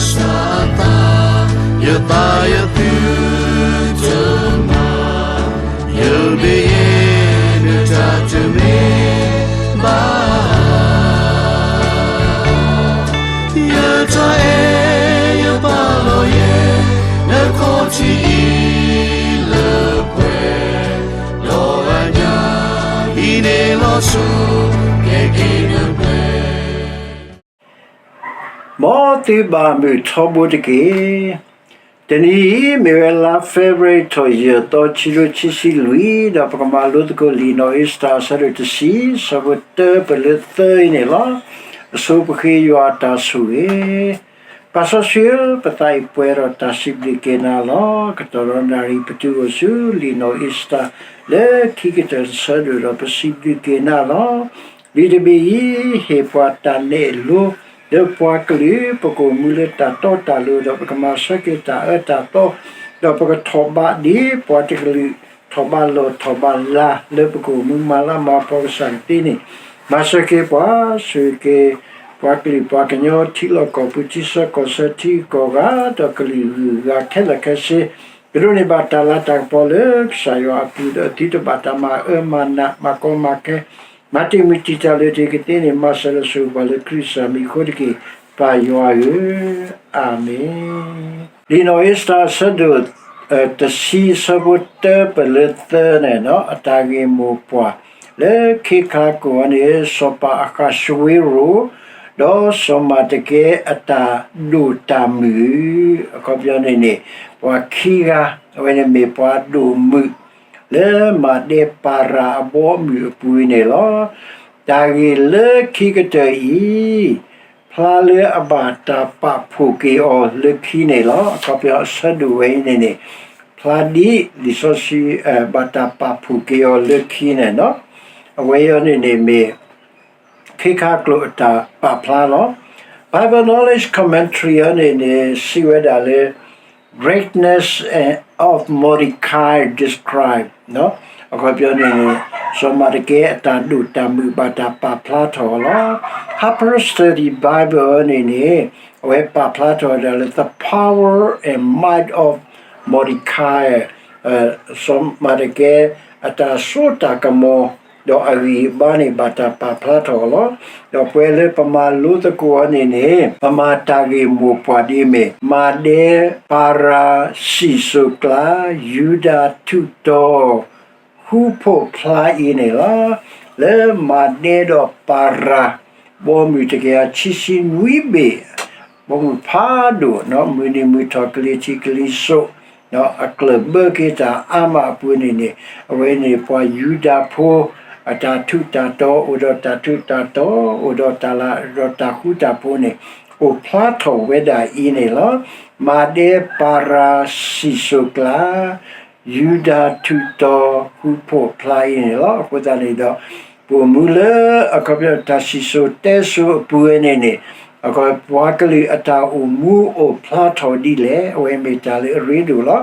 စၢ်အသး, ယသးယသုတမၤ, ယမ့ၢ်ယတၢ်တမ့ၢ်ဘၣ်, ယတၢ်အဲၣ်ယပာ်လီၤယဲ, နခီၣ်ထံးအံၤလၢပှဲၤ, ဒီးအညၣ်အံၤန့ၣ်လီၤဆီ, ကဲက့ၤနပှဲၤ မ်သုဘၣ်မုာ်ထီဘိတက့ၢ်. တနံၤအံၤ မ့ၢ်ဝဲလါ February ထီၣ်ယဲၢ်သီ ခံကထိခံဆံလွံၢ်, ဒီးပကမၤလိသကိးလံာ်နီၢ်အ့စတၢၣ် အဆၢဒိၣ်တဆံ, ဆၢဖိတၢပၢၢ်လၢသၢအံၤန့ၣ်လီၤ. အဆိပဃ့ယွၤအတၢ်ဆိၣ်ဂ့ၤ. ပၢ်စီဆှံဧၢ, ပသးအံၤပှဲၤဒီးတၢ်စံးဘျုးက့ၤနၤလီၤ. ကတီၢ်ဒီးနၣ်ရံၣ်ပတုၤအိၣ်ဆူလံာ်နီၢ်အ့စတၢၣ် လၢခံကတၢၢ်တဆၢဒိၣ်ဒီး ပစံးဘျုးက့ၤနၤလီၤ. လံာ်တဘ့ၣ်အံၤ ဟ့ၣ်ပှၤတၢ်နဲၣ်လိ လၢပှၤကလုာ် ပကအိၣ်မူလၢတၢ်တီတၢ်လိၤ ဒီးပကမၤဆၢက့ၤတၢ်အၢတၢ်သီ, ဒီးပကထီၣ်ဘးဒ်ပှၤတကလုာ် ထီၣ်ဘးလီၢ်ထီၣ်ဘးလၤ လၢပကအိၣ်မူမၤလၤမၤကပီၤကစၢ်ကသ့န့ၣ်, မၤစၢၤက့ၤပှၤ, ဆိၣ်ဂ့ၤက့ၤ ပှၤကလုာ်ပှၤကညီ ထံလီၢ်ကီၢ်ပူၤ ထံဆၢကီၢ်ဆၢ ထံဂုၤကီၢ်ဂၤ ဒီးကလုာ်ဂုၤဂၤခဲလၢာ်ခဲဆ့, ကဒိးန့ၢ်ဘၣ်တၢ်လၤတၢ်ကပီၤလၢကစၢ်ယွၤအပူၤ ဒီးသုတဘၣ်တၢ်မၤအၢမၤနး မၤကီမၤခဲ မၤတံာ်မုၢ်တံာ်တာ်လၢာ်တ့ၢ်ကသ့န့ၣ် မၤစၢၤဒီးဆိၣ်ဂ့ၤပှၤလၢခရံာ်ကစၢ်မံၤအဃိတက့ၢ်, ပၢ်ယွၤဧၢ, အၤမ့ၣ်. လံာ်နီၢ်အ့စတၢၣ် အဆၢဒိၣ် တဆံ အဆၢဖိတၢပၢၢ်လၢသၢန့ၣ် အတၢ်ဂ့ၢ်မိၢ်ပှၢ် လၢခ့ခါကိၣ်အံၤန့ၣ် စီၤပၤအဃးၡဝ့ရိၤ ဒီးစီၤမၤတကဲအတၢ်ဒိၣ်တၢ်မုၢ်, အခီပညီန့ၣ်န့ၣ် ပှၤခံဂၤ အဝဲန့ၣ်မ့ၢ်ပှၤဒိၣ်မုၢ် လၢမၤဒဲပၤရၤအဘီအမုၢ်အပူၤန့ၣ်လီၤ. တၢ်ဂ့ၢ်လၢခံကတၢၢ်အံၤ ဖျါလၢအဘၣ်တၢ်ပာ်ဖှိၣ်က့ၤအီၤလၢခံန့ၣ်လီၤ. အခီပညီအဆၢဒိၣ်ဝဲအံၤန့ၣ်န့ၣ် ဖျါဒ်လံာ်စီဆှံ ဘၣ်တၢ်ပာ်ဖှိၣ်က့ၤအီၤလၢခံန့ၣ်လီၤ. အဝဲအံၤန့ၣ်န့ၣ်မ့ၢ် ခ့ခါကျိာ်အတၢ်ပာ်ဖျါလီၤ. Bible Knowledge Commentary အံၤန့ၣ်န့ၣ် စံးဝဲဒၣ်လၢ Greatness of Mordecai described အခီပညီန့ၣ်န့ၣ် စီၤမၤတကဲအတၢ်ဒိၣ်တၢ်မုၢ်ဘၣ်တၢ်ပာ်ဖျါထီၣ်အီၤလီၤ. Harper's Study Bible အံၤန့ၣ်န့ၣ် အဝဲပာ်ဖျါထီၣ်ဝဲဒၣ်လၢ the power and might of Mordecai စီၤမၤတကဲအတၢ်စိတၢ်ကမီၤ ဒီးအဂံၢ်အဘါန့ၣ် ဘၣ်တၢ်ပာ်ဖျါထီၣ်အီၤလီၤ. ဒီးပဝဲလၢပမၤလိသကိးအီၤန့ၣ်န့ၣ် ပမၤတၢ်ဂ့ၢ်မိၢ်ပှၢ်ဒ်အမ့ၢ် မၤဒဲပၤရၤစံၣ်စိၤကျါ ယူဒၤထူးတီၤ ဃူဖိးဖျါအံၤန့ၣ်လီၤ. လၢမၤဒဲဒီးပၤရၤ ဘီမုၢ်တကယၤခံဆံနွံဘ့ၣ် ဘီမုၢ်ဖးဒိၣ် မုၢ်နံၤမုၢ်ထီၣ်ကလံၤထံးကလံၤစိး အကျၢၢ်ဘၢက့ၤတၢ်အါမးအပူၤန့ၣ်န့ၣ် အဝဲန့ၣ်ပှၤယူဒၤဖိ အတၢ်ထူးတၢ်တီၤ အိၣ်ဒီးတၢ်ထူးတၢ်တီၤ အိၣ်ဒီးတၢ်လၤဒီးတၢ်ဃူတၢ်ဖိးန့ၣ် အိၣ်ဖျါထီၣ်ဝဲဒၣ်အံၤန့ၣ်လီၤ. မၤဒဲပၤရၤစံၣ်စိၤကျါ ယူဒၤထူးတီၤဃူဖိးဖျါအံၤန့ၣ်လီၤ. အဃိသတးန့ၣ်ဒီး ပအိၣ်မူလၢအခီပညီတၢ်စံၣ်စိၤတဲစိၤအပူၤဝဲန့ၣ်န့ၣ် ပှၤကလုာ်အတၢ်အိၣ်မူအိၣ်ဖျါထီၣ်ဒ်လဲၣ် အဝဲမ့ၢ်တၢ်လၢအရ့ဒိၣ်လီၤ.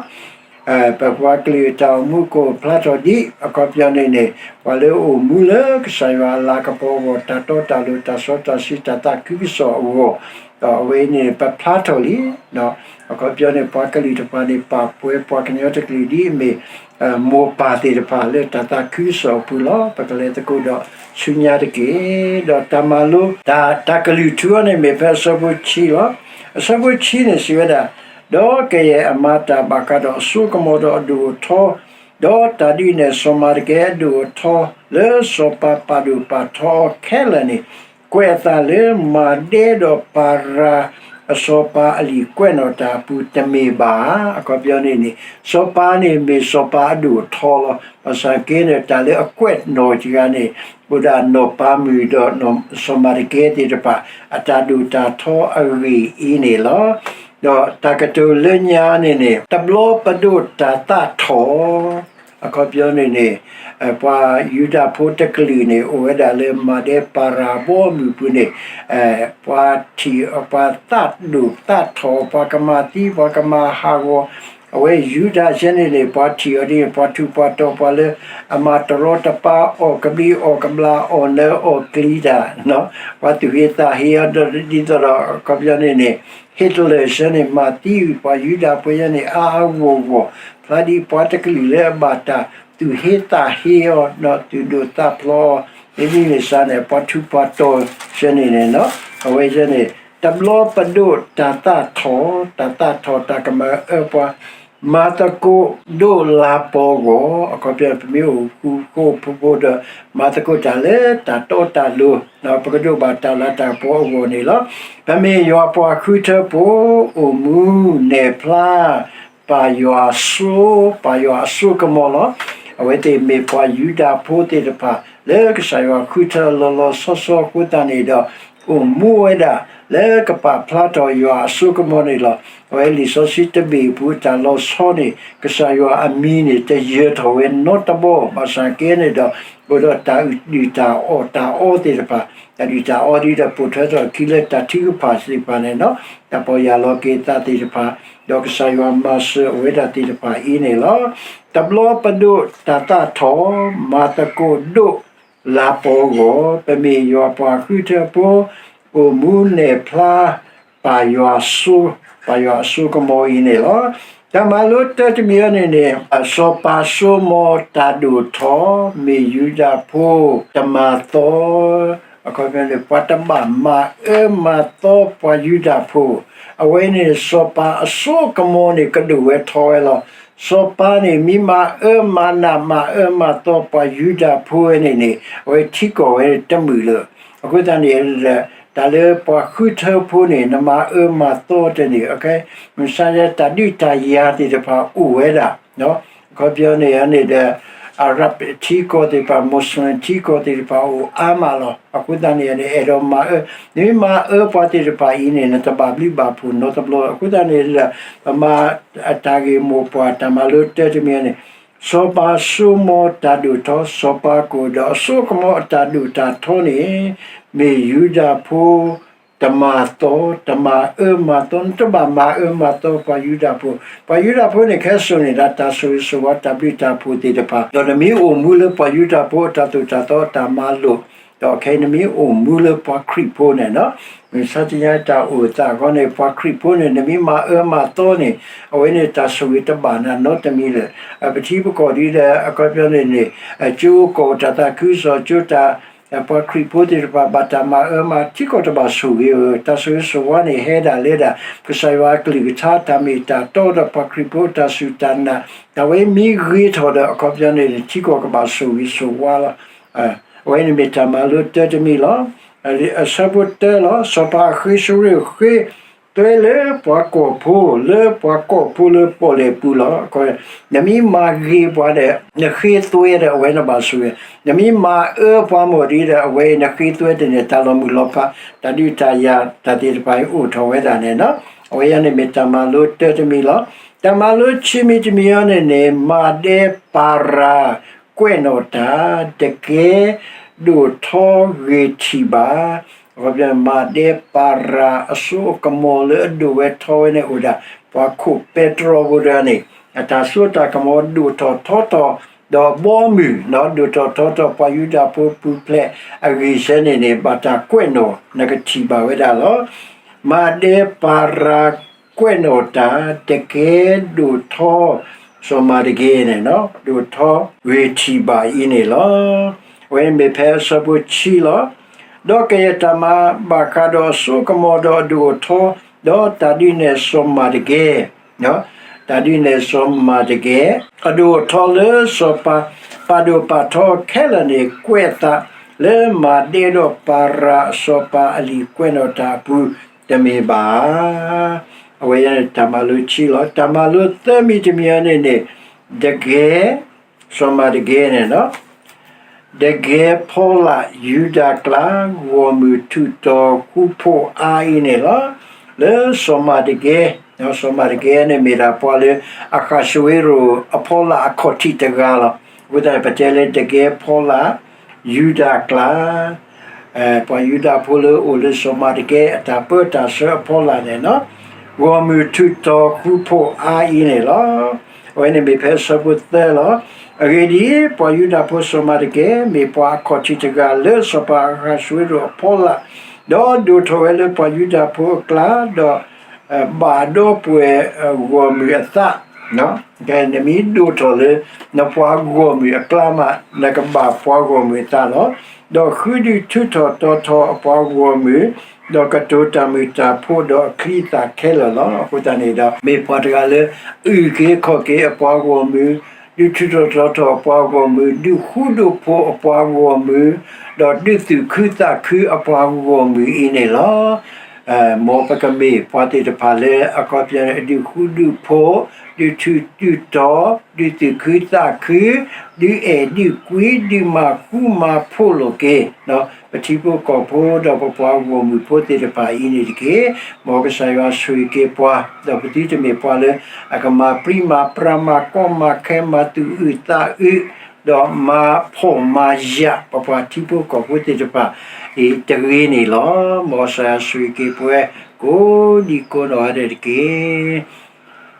ပပှၤကလုာ်အတၢ်အိၣ်မူကအိၣ်ဖျါထီၣ်ဒ် အခီပညီန့ၣ်န့ၣ် ပှၤလၢအအိၣ်မူလၢကစၢ်ယွၤအလၤကပီၤအဂီၢ် တၢ်တီတၢ်လိၤ တၢ်စီတၢ်ဆှံ တၢ်သးခုကစီၣ်အဂီၢ် ဒီးအဝဲန့ၣ် ပဖျါထီၣ်လံ အခီပညီန့ၣ် ပှၤကလုာ်တဖၣ်န့ၣ် ပာ်ပှဲၤပှၤကညီတကလုာ်ဒ်အမ့ၢ် မိၢ်ပၢ်သ့ၣ်တဖၣ်လၢတၢ်သးခုကစီၣ်အပူၤလီၤ. ပကလဲၤသကိးဒီးဆူညါတက့ၢ်. ဒီးတၢ်မၤလိ တၢ် တၢ်ကလုၢ်ထူအံၤန့ၣ်မ့ၢ်ဖဲအဆၢဖိဆံလီၤ. အဆၢဖိဆံန့ၣ်စံးဝဲဒၣ်, ဒီးကယဲၢ်အမၤတၢ်ဘၣ်ဃးဒီးအစိကမီၤဒီးအဒိၣ်အထီ, ဒီးတၢ်ဒ်န့ၣ်စီၤမၤတကဲအဒိၣ်အထီ လၢစီၤပၤပာ်ဒိၣ်ပာ်ထီအီၤခဲလၢာ်န့ၣ် ကွဲးအသးလၢမၤဒဲဒီးပၤရၤ အစီၤပၤအလံာ်ကွဲးနီၣ်တၢ်အပူၤတမ့ၢ်ဘၣ်ဧါ. အခီပညီန့ၣ်န့ၣ် စီၤပၤန့ၣ်မ့ၢ်စီၤပၤအဒိၣ်အထီလီၤ. ဘၣ်ဆၣ်က့န့ၣ် တၢ်လၢအကွဲးနီၣ်တဂၤန့ၣ် အိၣ်ဒၣ်နီၢ်ပၤမုၣ်ဒီးစီၤမၤတကဲသ့ၣ်တဖၣ် အတၢ်ဒိၣ်တၢ်ထီအဂ့ၢ်အံၤန့ၣ်လီၤ. ဒီးတၢ်ကတိၤလၢညါန့ၣ်န့ၣ် တဘျီပဒိၣ်တၢ်သးထီၣ် အခီပညီန့ၣ်န့ၣ် ပှၤယူဒၤဖိတကလုာ်န့ၣ် အိၣ်ဝဲဒၣ်လၢမၤဒဲပၤရၤဘီမုၢ်ပူၤန့ၣ် ပှၤထံၣ် ပှၤသးဒိၣ်သးထီၣ် ပှၤကမၤသံ ပှၤကမၤဟးဂီၤ အဝဲယူဒၤယဲန့ၣ်န့ၣ် ပှၤထံၣ်အီၤဒ်န့ၣ် ပှၤထူးပှၤတီၤ ပှၤလၢအမၤတရီတပါ အီၣ်ကဘျံးအီၣ်ကဘျၣ် အီၣ်နၢအီၣ်ကျံတၢ်, ပှၤသူၣ်ဟ့သးဟ့အီၤဒီး ဒ်သိးဒီး အခီပညီန့ၣ်န့ၣ် Hitler ယဲန့ၣ် မၤသံပှၤယူဒၤဖိယဲန့ၣ် အါအါဂီၢ်ဂီၢ် ဖျါဒ်ပှၤတကလုာ်လၢအဘၣ်တၢ်သူၣ်ဟ့သးဟ့အီၤ ဒီးသူၣ်ဒိၣ်သးဖျိးအီၤ မ့မ့ၢ်န့ၣ်စ့ၢ်န့ၣ် ပှၤထူးပှၤတီၤယဲန့ၣ်န့ၣ် အဝဲယဲန့ၣ် တဘျီပဒိၣ်တၢ်သးထီၣ်, တၢ်သးထီၣ်တၢ်ကမၤအၢပှၤ, မၤသကိးဒိၣ်လၤပီၤအဂီၢ်, အခီပညီ ပမ့ၢ်အိၣ်ဃူဃိဖိဒီး မၤသကိးတၢ်လၢတၢ်တီတၢ်လိၤ, ပကဒိးဘၣ်တၢ်လၤတၢ်ကပီၤအဂီၢ်န့ၣ်လီၤ. ပမ့ၢ်ယွၤပှၤဃုထၢဖိ အိၣ်မူနဲၣ်ဖျါ ပၢ်ယွၤအစိ, ပၢ်ယွၤအစိကမီၤလီၤ. အဝဲသ့ၣ်မ့ၢ်ပှၤယူဒၤဖိသ့ၣ်တဖၣ် လၢကစၢ်ယွၤဃုထၢလီၤလီၤဆီဆီအဃိသတးန့ၣ်ဒီး အိၣ်မူဝဲဒၣ် လၢကပာ်ဖျါထီၣ်ယွၤအစိကမီၤန့ၣ်လီၤ. အဝဲလံာ်စီဆှံတဘ့ၣ်အပူၤတၢ်လီၤဆီန့ၣ် ကစၢ်ယွၤအမံၤန့ၣ် တယၢၤထီၣ်ဝဲနီတဘီ ဘၣ်ဆၣ်ကဲန့ၣ်ဒီး အိၣ်ဒီးတၢ်ဒုၣ်တၢ်အီၣ်တၢ်အီသ့ၣ်တဖၣ်, တၢ်ဒုၣ်တၢ်အီဒ်ဒီးပိာ်ထွဲထီၣ်အခံလၢတၢ်ထုကဖၣ်သ့ၣ်တဖၣ်န့ၣ်လီၤ. တၢ်ပီၢ်ယၢ်လီၤက့ၤသးသ့ၣ်တဖၣ်, ဒီးကစၢ်ယွၤမၤစၢၤအဝဲဒၣ်သ့ၣ်တဖၣ်အံၤန့ၣ်လီၤ. တဘျီပဒိၣ်တၢ်သးထီၣ်, မၤသကိးဒိၣ်လၤပီၤအဂီၢ်, ပမ့ၢ်ယွၤပှၤဃုထၢဖိ, အိၣ်မူနဲၣ်ဖျါ ပၢ်ယွၤအစိ, ပၢ်ယွၤအစိကမီၤအံၤန့ၣ်လီၤ. တၢ်မၤလိတၢတမံၤအံၤန့ၣ်န့ၣ် စီၤပၤစိမိၤတၢ်ဒိၣ်ထီၣ် မ့ၢ်ယူဒၤဖိတမၤသီ အခီပညီန့ၣ် ပှၤတဘၣ်မၤအၢမၤသီပှၤယူဒၤဖိ, အဝဲန့ၣ် စီၤပၤအစိကမီၤန့ၣ် ကဒိၣ်ဝဲထီဝဲလီၤ. စီၤပၤန့ၣ် မ့ၢ်မၤအၢမၤနးမၤအၢမၤသီပှၤယူဒၤဖိဝဲန့ၣ်န့ၣ် အဝဲထံကီၢ်ဝဲတမုာ်လၢၤ. အဃိသတးန့ၣ် တၢ်လၢပှၤဃုထၢဖိန့ၣ် နမၤအၢမၤသီတၢ်န့ၣ် မုၢ်ဆါယဲတၢ်ဒုးတၢ်ယၤသ့ၣ်တဖၣ်အိၣ်ဝဲဒၣ် အခီပညီန့ၣ်န့ၣ်ဒီး Arab ထံကီၢ်သ့ၣ်တဖၣ် Muslim ထံကီၢ်သ့ၣ်တဖၣ်အိၣ်အါမးလီၤ. အဃိသတးန့ၣ်န့ၣ် အဲၣ်ဒိးမၤအၢ, နမ့ၢ်မၤအၢပှၤသ့ၣ်တဖၣ်အံၤန့ၣ် နတဘၣ်ဘျုးဘၣ်ဖှိၣ်နီတဘျီ. အဃိသတးန့ၣ်ဒီး ပမၤတၢ်ဂ့ၢ်မိၢ်ပှၢ်တၢ်မၤလိတၢတမံၤန့ၣ် စီၤပၤစိမိၤတၢ်ဒိၣ်ထီၣ် စီၤပၤကအိၣ်ဒီးအစိကမီၤအတၢ်ဒိၣ်တၢ်ထီန့ၣ် မ့ၢ်ယူဒၤဖိ တမၤသီ, တမၤအၢမၤသီ, နတဘၣ်မၤအၢမၤသီပှၤယူဒၤဖိ. ပှၤယူဒၤဖိန့ၣ် ခဲစိာ်န့ၢ်ဒၣ်တၢ်ဆိၣ်ဂ့ၤဆိၣ်ဝါတၢ်ဘျုးတၢ်ဖှိၣ်သ့ၣ်တဖၣ်, ဒီးနမ့ၢ်အိၣ်မူလၢပှၤယူဒၤဖိအတၢ်သိၣ်တၢ်သီအတၢ်မၤလိာ်, ဒီးခဲအံၤနမ့ၢ်အိၣ်မူလၢပှၤခရံာ်ဖိန့ၣ်, မုၢ်ဆါတနံၤတၢ်အိၣ်သးအဂီၢ်န့ၣ် ပှၤခရံာ်ဖိန့ၣ် နမ့ၢ်မၤအၢမၤသီန့ၣ် အဝဲန့ၣ်တၢ်ဆိၣ်ဂ့ၤတဘၣ်နၤနီတမံၤလၢၤ. ပထံပကီၢ်ဒ်ဒီး အခီပညီန့ၣ်န့ၣ် ကၠိကီၢ်တၢ်သးခုကစီၣ်ကၠိတၢ် ပှၤခရံာ်ဖိသ့ၣ်တဖၣ်ဘၣ်တၢ်မၤအၢမၤ ထံကီၢ်တဘၣ်ဆိၣ်ဂ့ၤဧၢ, တၢ်ဆိၣ်ဂ့ၤဆိၣ်ဝါန့ၣ်ဟဲဒၣ်လၢဒၣ် ကစၢ်ယွၤအကလုၢ်ကထါ တၢ်မ့ၢ်တၢ်တီဒီးပှၤခရံာ်ဖိတၢ်စူၢ်တၢ်နာ်, တၢ်ဝဲမ့ၢ်ဂ့ၤထီၣ်ဒီး အခီပညီန့ၣ်န့ၣ် ထံကီၢ်ကဘၣ်ဆိၣ်ဂ့ၤဆိၣ်ဝါလီၤ. အဝဲန့ၣ်မ့ၢ်တၢ်မၤလိတၢတမံၤလီၤ. အဆၢဖိတၢလီၤ. စီၤပၤဃ့ၡဝ့ဃ့သွဲလၢပှၤကီၢ်ဖိ လၢပှၤကီၢ်ဖိလၢပီၣ်လဲၣ်ပူၤလီၤ. နမ့ၢ်မၤဂ့ၤပှၤဒီး နဃ့သွဲဒီးအဝဲနဘၣ်ဆိၣ်ဂ့ၤ, နမ့ၢ်မၤအၢပှၤမ့ၢ်ဒ်ဒီး အဝဲအံၤနဃ့သွဲတန့ၣ် တၢ်လီၤမုၢ်လီၤဖး တၢ်ဒုးတၢ်ယၤတၢ်သ့ၣ်တဖၣ်အံၤအိၣ်ထီၣ်ဝဲဒၣ်န့ၣ်လီၤ. အဝဲအံၤန့ၣ်မ့ၢ်တၢ်မၤလိတၢတမံၤလီၤ. တၢ်မၤလိခံမံၤတမံၤအံၤန့ၣ်န့ၣ် မၤဒဲပၤရၤကွဲးနီၣ်တၢ် တကဲဒိၣ်ထီဂ့ၤထံၣ်ဘၣ် မၤဒဲပၤရၤအစိအကမီၤလၢအဒိၣ်ဝဲထီဝဲန့ၣ်အိၣ်ဒၣ် ပှၤခိၣ်ပဲတြီဖိတဂၤန့ၣ် အတၢ်စိတၢ်ကမီၤဒိၣ်ထီၣ်ထီထီၣ် ဒီးဘီမုၢ် ဒိၣ်ထီၣ်ထီထီၣ် ပှၤယူဒၤဖိပူၤဖျဲးအဂ့ၢ်စဲန့ၣ်န့ၣ် ဘၣ်တၢ်ကွဲးနီၣ် နကထံၣ်ဘၣ်ဝဲဒၣ်လီၤ. မၤဒဲပၤရၤကွဲးနီၣ်တၢ် တကဲဒိၣ်ထီ စီၤမၤဒကဲန့ၣ် ဒိၣ်ထီဂ့ၤထံၣ်ဘၣ်အံၤန့ၣ်လီၤ. အဝဲမ့ၢ်ဖဲအဆၢဖိဆံလီၤ. ဒီးကယဲၢ်တၢ်မၤဘၣ်ဃးဒီးအစိအကမီၤဒီးအဒိၣ်အထီ ဒီးတၢ်ဒုးနဲၣ်စီၤမၤဒကဲ တၢ်ဒုးနဲၣ်စီၤမၤဒကဲ အဒိၣ်အထီလၢစီၤပၤပာ်ဒိၣ်ပာ်ထီခဲလၢာ်န့ၣ် ကွဲးအသးလၢမၤဒဲဒီးပၤရၤအစီၤပၤအလံာ်ကွဲးနီၣ်တၢ်အပူၤတမ့ၢ်ဘၣ်. အဝဲတၢ်မၤလိဆံလီၤ. တၢ်မၤလိသၢမံၤတမံၤအံၤန့ၣ်န့ၣ် တကဲ စီၤမၤဒကဲန့ၣ် တကဲဖီလာ်ယူဒၤကျါ ဂီၢ်မုၢ်ထူးတီၤဃူဖိးအါအံၤန့ၣ်လီၤ. လၢစီၤမၤဒကဲ, စီၤမၤဒကဲန့ၣ်မ့ၢ်ဒၣ်ပှၤလၢအဃၣ်ဆိၣ်ဂ့ၤရိၣ်အဖီလာ်အခီၣ်ထံးတဂၤလီၤ. အဃိသတးန့ၣ် ပတဲလၢတကဲဖီလာ်ယူဒၤကျါ, ပှၤယူဒၤဖိလၢအိၣ်လၢစီၤမၤဒကဲအတၢ်ပၢတၢ်ဆှၢအဖီလာ်န့ၣ်လီၤ. ဂီၢ်မုၢ်ထူးတီၤဃူဖိးအါအံၤန့ၣ်လီၤ. အဝဲန့ၣ်မ့ၢ်ဖဲဆၢဖိသၢလီၤ. အဂ့ၢ်ဒ်အံၤ, ပှၤယူဒၤဖိစီၤမၤဒကဲ မ့ၢ်ပှၤအခီၣ်ထံးတဂၤလၢစီၤပၤအၤဃးၡူၤရ့ၣ်အဖီလာ်, ဒီးဒိၣ်ထီၣ်ဝဲလၢပှၤယူဒၤဖိအကျါ, ဒီး ဘၣ်ဒီပုၢ်ဝဲၢ်ဂီၢ်မုၢ်အသး, နမ့ၢ်ဒိၣ်ထီၣ်လၢ နပှၤဂီၢ်မုၢ်အကျါမး နကဘၣ်ပှၤဂီၢ်မုၢ်အသးလီၤ. ဒီးဃုဒုးထုးထီၣ်တီၤထီၣ်အပှၤဂီၢ်မုၢ်, ဒီးကတိၤတၢ်မုာ်တၢ်ဖိဒီးအချံအသၣ်ခဲလၢာ်လီၤ. အဃိသတးန့ၣ်ဒီး မ့ၢ်ပှၤတဂၤလၢ အုၣ်က့ၤခီၣ်က့ၤအပှၤဂီၢ်မုၢ်, ဒုးထုးထီၣ်တီၤထီၣ်အပှၤဂီၢ်မုၢ်, ဒုးဃူဒိၣ်ဖိးအပှၤဂီၢ်မုၢ်, ဒီးဒုးသူၣ်ခုသးခုအပှၤဂီၢ်မုၢ်အံၤန့ၣ်လီၤ. မ်ပကမ့ၢ်ပှၤသ့ၣ်တဖၣ်လၢ အခီပညီန့ၣ် ဒုးဃူဒုးဖိး, ဒုးထုးဒုးတီၤ, ဒုးသူၣ်ခုသးခု, ဒုးအဲၣ်ဒုးကွံ, ဒုးမၤဃူမၤဖိးလိာ်က့ၤ ပထံဖိကီၢ်ဖိဒီးပပှၤဂီၢ်မုၢ်ဖိသ့ၣ်တဖၣ်အံၤန့ၣ်တက့ၢ်. မ်ကစၢ်ယွၤဆိၣ်ဂ့ၤက့ၤပှၤ, ဒီးပသုတမ့ၢ်ပှၤလၢ အကမၤပြံမၤပြါမၤကီမၤခဲမၤသူၣ်အုးသးအုး, ဒီးမၤဖှီၣ်မၤယာ်ပပှၤထံဖိကီၢ်ဖိသ့ၣ်တဖၣ်အံၤတဂ့ၤန့ၣ်လီၤ. မ်ကစၢ်ယွၤဆိၣ်ဂ့ၤက့ၤပဝဲ ကိးဒံကိးနီၢ်ဂၤဒဲးတက့ၢ်.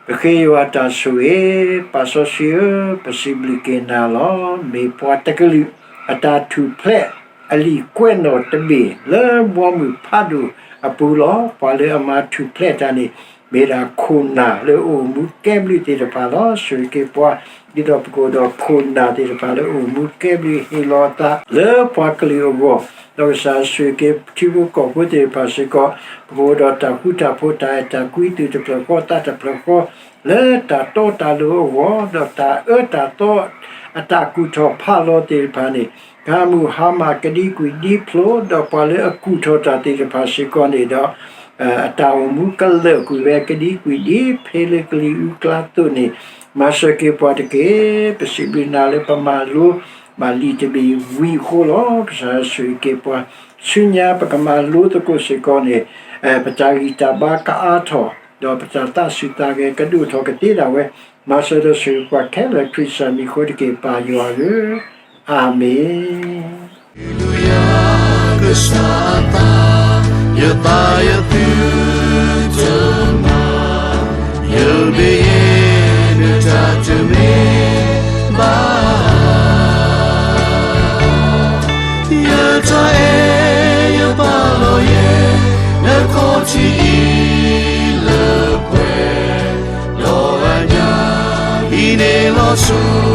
ပဃ့ယွၤတၢ်ဆိၣ်ဂ့ၤ, ပၢ်စီဆှံဧၢ, ပစံးဘျုးက့ၤနၤလီၤ. မ့ၢ်ပှၤတကလုာ်အတၢ်ထူၣ်ဖျဲးအလံာ်ကွဲးနီၣ်တဘ့ၣ် လၢဘီမုၢ်ဖးဒိၣ်အပူၤလီၤ. ပှၤလၢအမၤထူၣ်ဖျဲးတၢ်န့ၣ် မ့ၢ်ဒၣ်ခိၣ်နၢ်လၢအအိၣ်မူကဲဘျုးသ့ၣ်တဖၣ်လီၤ. ဆိၣ်ဂ့ၤက့ၤပှၤ ဒ်သိးပကအိၣ်ဒီးခိၣ်နၢ်သ့ၣ်တဖၣ်လၢအအိၣ်မူကဲဘျုး ဟ့ၣ်လီၤအသးလၢပှၤကလုာ်အဂီၢ်, ဒီးကစၢ်ဆိၣ်ဂ့ၤက့ၤထံဖိကီၢ်ဖိသ့ၣ်တဖၣ်စ့ၢ်ကီး, ပကအိၣ်ဒီးတၢ်ဃူတၢ်ဖိး တၢ်အဲၣ်တၢ်ကွံ သူၣ်တဖျၢၣ်ဃီသးတဖျၢၣ်ဃီ လၢတၢ်တီတၢ်လိၤအဂီၢ်, ဒီးတၢ်အၢတၢ်သီ အတၢ်ကူၣ်ထီၣ်ဖးလီၤသ့ၣ်တဖၣ်န့ၣ် ဟးမုၢ်ဟါမၢ်ကဒံကွံာ်ဒံဖျိး, ဒီးပှၤလၢအကူၣ်ထီၣ်တၢ်သ့ၣ်တဖၣ်စ့ၢ်ကီးန့ၣ်ဒီး အတၢ်အိၣ်မူကလၢာ်ကွံာ်ဝဲကဒံကွံာ်ဒံဖဲလၢကလံၤအူကျါအသိးန့ၣ်, မၤစၢၤက့ၤပှၤတက့ၢ်. ပစံးဘျုးနၤလၢပမၤလိဘၣ်လံာ်တဘ့ၣ်ဝံၤအဃိလီၤ. ကစၢ်ယွၤဆိၣ်ဂ့ၤက့ၤပှၤ, ဆူညါပကမၤလိသကိးစ့ၢ်ကီးန့ၣ် ပတၢ်ဂံၢ်တၢ်ဘါကအါထီၣ်, ဒီးပတၢ်သးဆူၣ်သးဂဲၤကဒိၣ်ထီၣ်ကသ့ဒၣ်ဝဲ, မၤစၢၤဒီးဆိၣ်ဂ့ၤပှၤခဲလၢာ်ခရံာ်စၢ်မံၤအဃိတက့ၢ် ပၢ်ယွၤဧၢ, အၤမ့ၣ်. ကစၢ်အသး, ယသးယသုတမၤ, ယမ့ၢ်ယဲနတၢ်တမ့ၢ်ဘၣ်, ယတၢ်အဲၣ်ယပာ်လီၤယဲ, နခီၣ်ထံးအံၤလၢပှဲၤ, ဒီးအညၣ်အံၤန့ၣ်လီၤဆီ